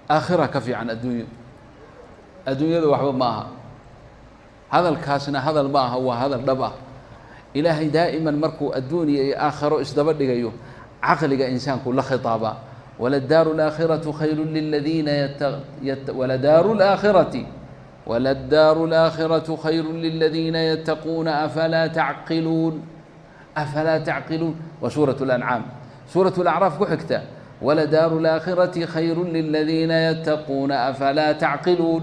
Aakhira ka fiican adduunyo. Adduunyada waxba ma aha. Hadalkaasna hadal ma aha, waa hadal dhab ah. Ilaahay daa'iman markuu adduunya iyo aakharo isdaba dhigayo, caqliga insaanku la khitaabaa. Waladaaru alaakhiratu khayru liladiina, waladaaru alaakhirati, waladaaru alaakhiratu khayru liladiina yattaquuna, afalaa tacqiluun? Afalaa tacqiluun? Waa suurat alancaam. Suurat alacraaf ku xigta: waladaaru alaakhirati khayru liladiina yattaquuna, afalaa tacqiluun?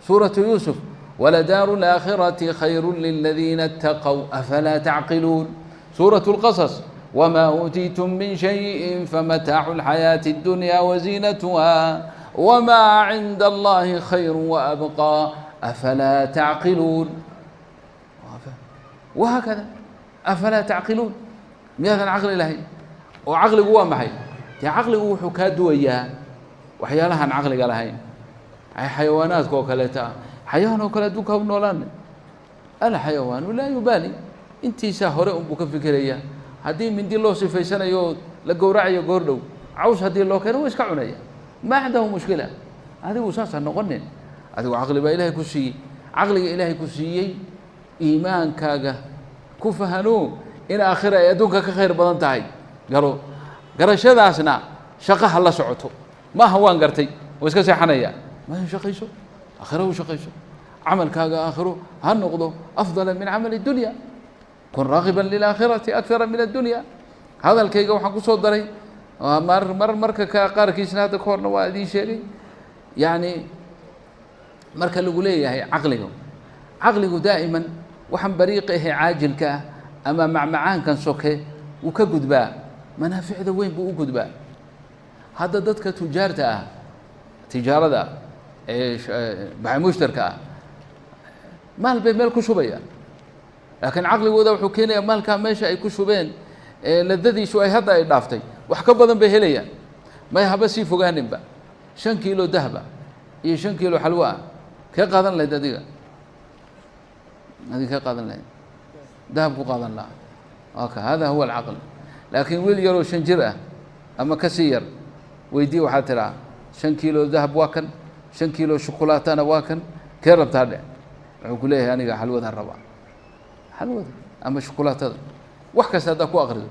Suuratu Yuusuf: waladaaru alaakhirati khayru liladiina اtaqow, afalaa tacqiluun? Suuratu اlqasas: wma uutiitum min shayi famataacu اlxayaaةi اddunya waziinatuha, wma cinda allahi khayru waabqىa, afalaa tacqiluun? Wahaakada. Afalaa tacqiluun? Miyaadan caqli lahayn? Oo caqligu waa maxay? Dee caqligu wuxuu kaa duwayaa waxyaalahaan caqliga lahayn, xayawaanaadka oo kaleeta ah. Xayawaan oo kale adduunka u noolaana, alxayawaanu laa yubaali, intiisaa hore unbuu ka fikerayaa. Haddii mindi loo sifaysanayo, la gowracayo goordhow, caws haddii loo keeno, wa iska cunaya, maa cindahu mushkila. Adigu saasa noqonin. Adigu caqli baa Ilaahay ku siiyey. Caqliga Ilaahay ku siiyey iimaankaaga ku fahano in aakhira ay adduunka ka khayr badan tahay. Garo garashadaasna shaqaha la socoto. Maaha waan gartay, waa iska seexanaya. Ma shaqayso, aakhira u shaqayso. Camalkaaga aakhiro ha noqdo afdala min camali dunya. Kun raagiban lilaakhirati akara min addunya. Hadalkayga waxaan kusoo daray mar mar marka ka qaarkiisna hadda ka horna waa idiin sheegay. Yacni marka lagu leeyahay caqliga, caqligu daa'iman waxaan bariiqa ahe caajilka ah ama macmacaankan soke wuu ka gudbaa, manaaficda weyn buu u gudbaa. Hadda dadka tujaarta ah, tijaarada ee mushtarka ah, maal bay meel ku shubayaan, laakiin caqligooda wuxuu keenayaa maalkaa meesha ay ku shubeen ladadiisu ay hadda ay dhaaftay, wax ka badan bay helayaan. May haba sii fogaaninba, 5 kiilo dahaba iyo 5 kiilo xalwo ah, kee qaadan lahayd adiga? Adiga kee qaadan lahayd? Dahab ku qaadan lahaa. Aka hada huwa alcaql. Laakiin wiil yaroo 5 jir ah ama ka sii yar weydii, waxaa tiraa: 5 kiilo dahab waa kan, 5 kiilo shukulaatana waa kan, kee rabtaa dhe? Wuxuu ku leeyahay: aniga xalwadaan rabaa, xalwada ama shukulaatada. Wax kasta haddaa ku akrido.